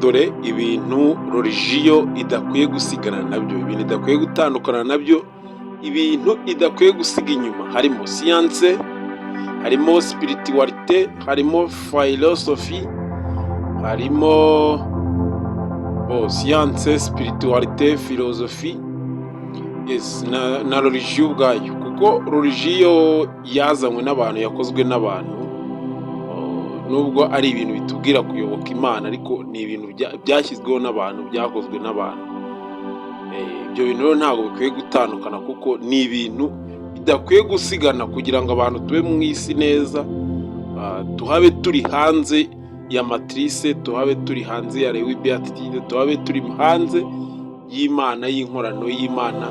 Dore ibintu religion idakwiye gusigana nabyo, ibintu idakwiye gutandukana nabyo, ibintu idakwiye gusiga inyuma, harimo science, harimo spiritualité, harimo philosophie, harimo science, spiritualité, philosophie, yes, na religion ubwayo, kuko religion yazanywe n'abantu, yakozwe n'abantu. Nubwo ari ibintu bitubwira kuyoboka Imana, ariko ni ibintu byashyizweho n'abantu, byakozwe n'abantu. Ibyo bintu rero ntabwo bikwiye gutandukana, kuko ni ibintu bidakwiye gusigana kugira ngo abantu tube mu isi neza, tuhabe turi hanze ya matrice, tuhabe turi hanze ya lewi beatitude, tuhabe turi hanze y'Imana y'inkorano y'Imana,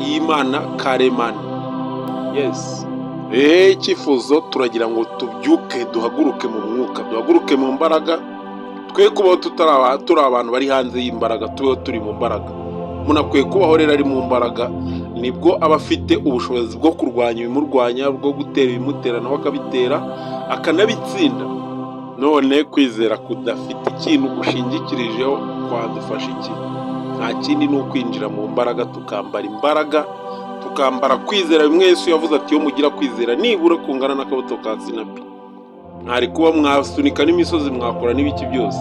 y'Imana karemano. Yes. Icyifuzo turagira ngo tubyuke, duhaguruke mu mwuka, duhaguruke mu mbaraga, twe kubaho turi abantu bari hanze y'imbaraga, tubeho turi mu mbaraga. Umuntu akwiye kubaho rero ari mu mbaraga, nibwo aba afite ubushobozi bwo kurwanya ibimurwanya, bwo gutera ibimutera, nawe akabitera akanabitsinda. None kwizera kudafite ikintu gushingikirijeho kwadufasha iki? Nta kindi, ni ukwinjira mu mbaraga, tukambara imbaraga, tukambara kwizera. Bimwe Yesu yavuze ati: "Iyo mugira kwizera nibura kungana n'akabuto ka sinapi, mwari kuba mwasunika n'imisozi, mwakora n'ibiki byose."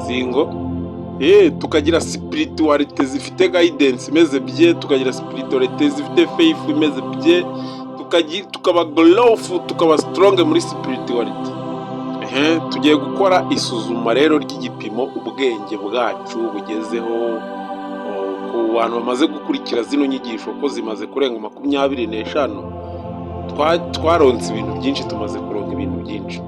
Singo tukagira spiritualité zifite guidance imeze bye, tukagira spiritualité zifite faith imeze bye, tukaba growth, tukaba strong muri spiritualité. Tugiye gukora isuzuma rero ry'igipimo ubwenge bwacu bugezeho. Ku bantu bamaze gukurikira zino nyigisho, ko zimaze kurenga 25, twaronse ibintu byinshi, tumaze kuronka ibintu byinshi.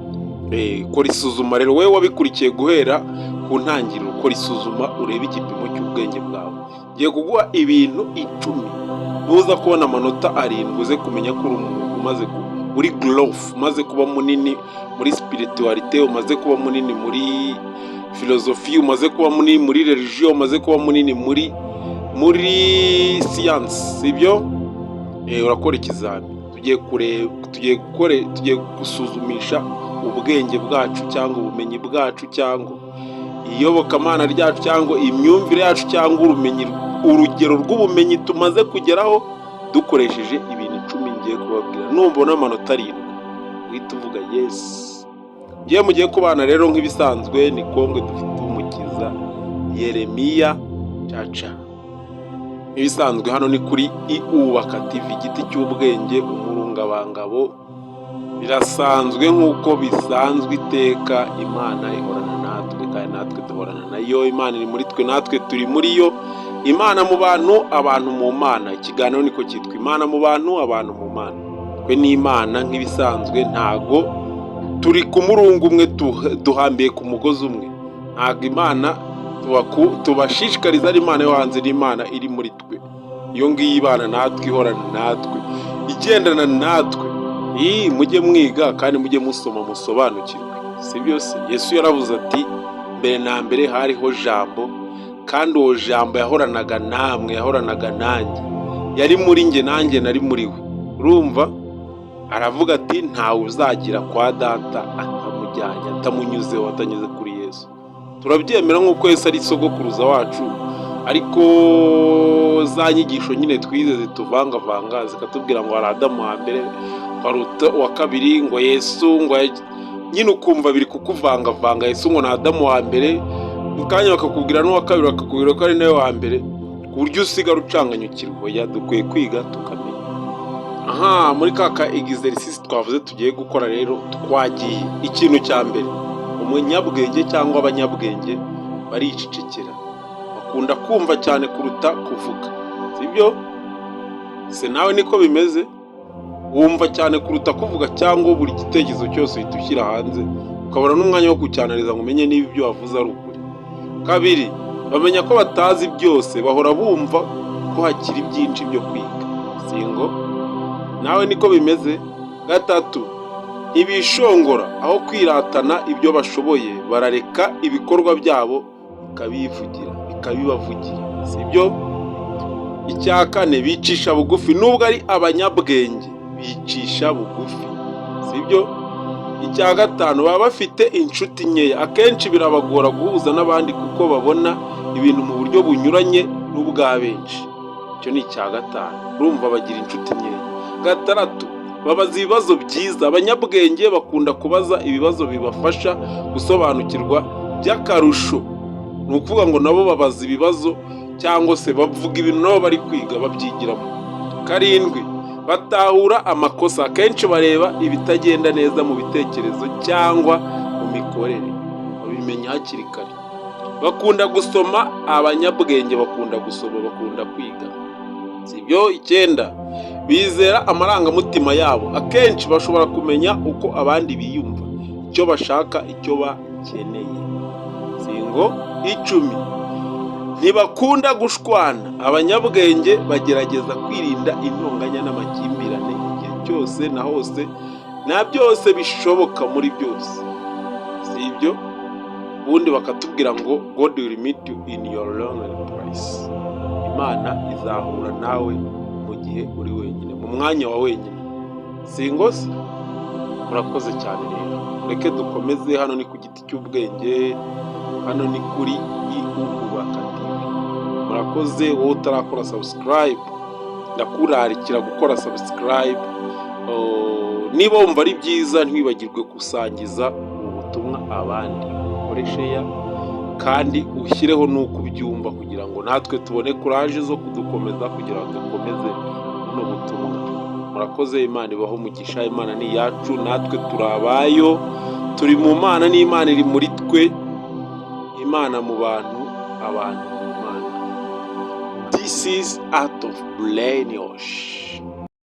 Kora isuzuma rero, wowe wabikurikiye guhera ku ntangiriro, kora isuzuma urebe igipimo cy'ubwenge bwawe. Ngiye kuguha ibintu 10, nuza kubona amanota 7 uze kumenya ko uri umuntu umaze uri growth, umaze kuba munini muri spiritualité, umaze kuba munini muri philosophie, umaze kuba munini muri religion, umaze kuba munini muri science, sibyo? Urakora ikizami. Tugiye kureba, tugiye gukore, tugiye gusuzumisha ubwenge bwacu cyangwa ubumenyi bwacu cyangwa iyobokamana ryacu cyangwa imyumvire yacu cyangwa urumenyi, urugero rw'ubumenyi tumaze kugeraho, dukoresheje ibintu 10 ngiye kubabwira. Numbona amanota 7, uhita uvuga yes. Ngiye mugiye kubana rero nk'ibisanzwe ni Kongwe dufite umukiza Yeremiya Caca. Nk'ibisanzwe hano ni kuri Iubaka TV, igiti cy'ubwenge, umurungabangabo. Birasanzwe nk'uko bisanzwe iteka, Imana ihorana natwe kandi natwe duhorana nayo. Imana iri muri twe, natwe turi muri yo. Imana mu bantu, abantu mu Mana. Ikiganiro niko cyitwa: Imana mu bantu, abantu mu Mana. Twe n'Imana nk'ibisanzwe ntago turi ku murungu umwe, duhambiye ku mugozi umwe. Ntabwo Imana tubashishikariza ari Imana yo hanze, n'Imana iri muri twe. Iyo ngiyo ibana natwe, ihorana natwe, igendana natwe. Iyi mujye mwiga kandi mujye musoma musobanukirwe, si byose? Yesu yaravuze ati: "Mbere na mbere hariho Jambo, kandi uwo Jambo yahoranaga namwe, yahoranaga nanjye, yari muri njye, nanjye nari muri we." Urumva, aravuga ati: "Ntawe uzagira kwa Data atamujyanye, atamunyuzeho, atanyuze kuri Yesu." Turabyemera nk'uko Yesu ari sogokuruza wacu, ariko za nyigisho nyine twize zituvangavanga, zikatubwira ngo hari Adamu wa mbere, hari uwa kabiri, ngo Yesu ngo nyine ukumva biri kukuvangavanga. Yesu ngo ni Adamu wa mbere, mu kanya bakakubwira n'uwa kabiri, bakakubwira ko ari nawe wa mbere, ku buryo usigara ucanganyukirwa. Oya, dukwiye kwiga tukamenya. Aha muri ka ka exercice twavuze tugiye gukora rero, twagiye. Ikintu cya mbere: umunyabwenge cyangwa abanyabwenge baricecekera, bakunda kumva cyane kuruta kuvuga, sibyo se? Nawe niko bimeze? Wumva cyane kuruta kuvuga, cyangwa buri gitekerezo cyose uhita ushyira hanze, ukabona n'umwanya wo kucyanariza ngo umenye niba ibyo wavuze ari ukuri? Kabiri, bamenya ko batazi byose, bahora bumva ko hakiri byinshi byo kwiga. Singo nawe niko bimeze? Gatatu, ntibishongora. Aho kwiratana ibyo bashoboye, barareka ibikorwa byabo bikabivugira, bikabibavugira, sibyo? Icya kane, bicisha bugufi. Nubwo ari abanyabwenge, bicisha bugufi, sibyo? Icya gatanu, baba bafite inshuti nkeya. Akenshi birabagora guhuza n'abandi kuko babona ibintu mu buryo bunyuranye n'ubwa benshi. Icyo ni icya gatanu. Urumva bagira inshuti nkeya. Gatandatu, babaza ibibazo byiza. Abanyabwenge bakunda kubaza ibibazo bibafasha gusobanukirwa by'akarusho. Ni ukuvuga ngo nabo babaza ibibazo cyangwa se bavuga ibintu nabo bari kwiga, babyigiramo. Karindwi, batahura amakosa. Akenshi bareba ibitagenda neza mu bitekerezo cyangwa mu mikorere, babimenya hakiri kare. Bakunda gusoma. Abanyabwenge bakunda gusoma, bakunda kwiga, sibyo? Icyenda, bizera amarangamutima yabo. Akenshi bashobora kumenya uko abandi biyumva, icyo bashaka, icyo bakeneye. Singo 10, ntibakunda gushwana. Abanyabwenge bagerageza kwirinda intonganya n'amakimbirane igihe cyose na hose na byose bishoboka muri byose, si ibyo? Ubundi bakatubwira ngo "God will meet you in your lonely place", Imana izahura nawe mu gihe uri wenyine, mu mwanya wa wenyine. Singo se? Murakoze cyane rero, reke dukomeze. Hano ni ku Giti cy'Ubwenge, hano ni kuri Iubaka TV. Murakoze. Wowe utarakora subscribe, ndakurarikira gukora subscribe. Niba wumva ari byiza, ntiwibagirwe gusangiza ubu butumwa abandi, ukore share kandi ushyireho n'uko ubyumva kugira ngo natwe tubone courage zo kudukomeza kugira ngo dukomeze buno butumwa. Murakoze, Imana ibaho umugisha. Imana ni iyacu, natwe turi abayo, turi mu Mana n'Imana iri muri twe. Imana mu bantu, abantu mu Mana. This is Art of Brainwash.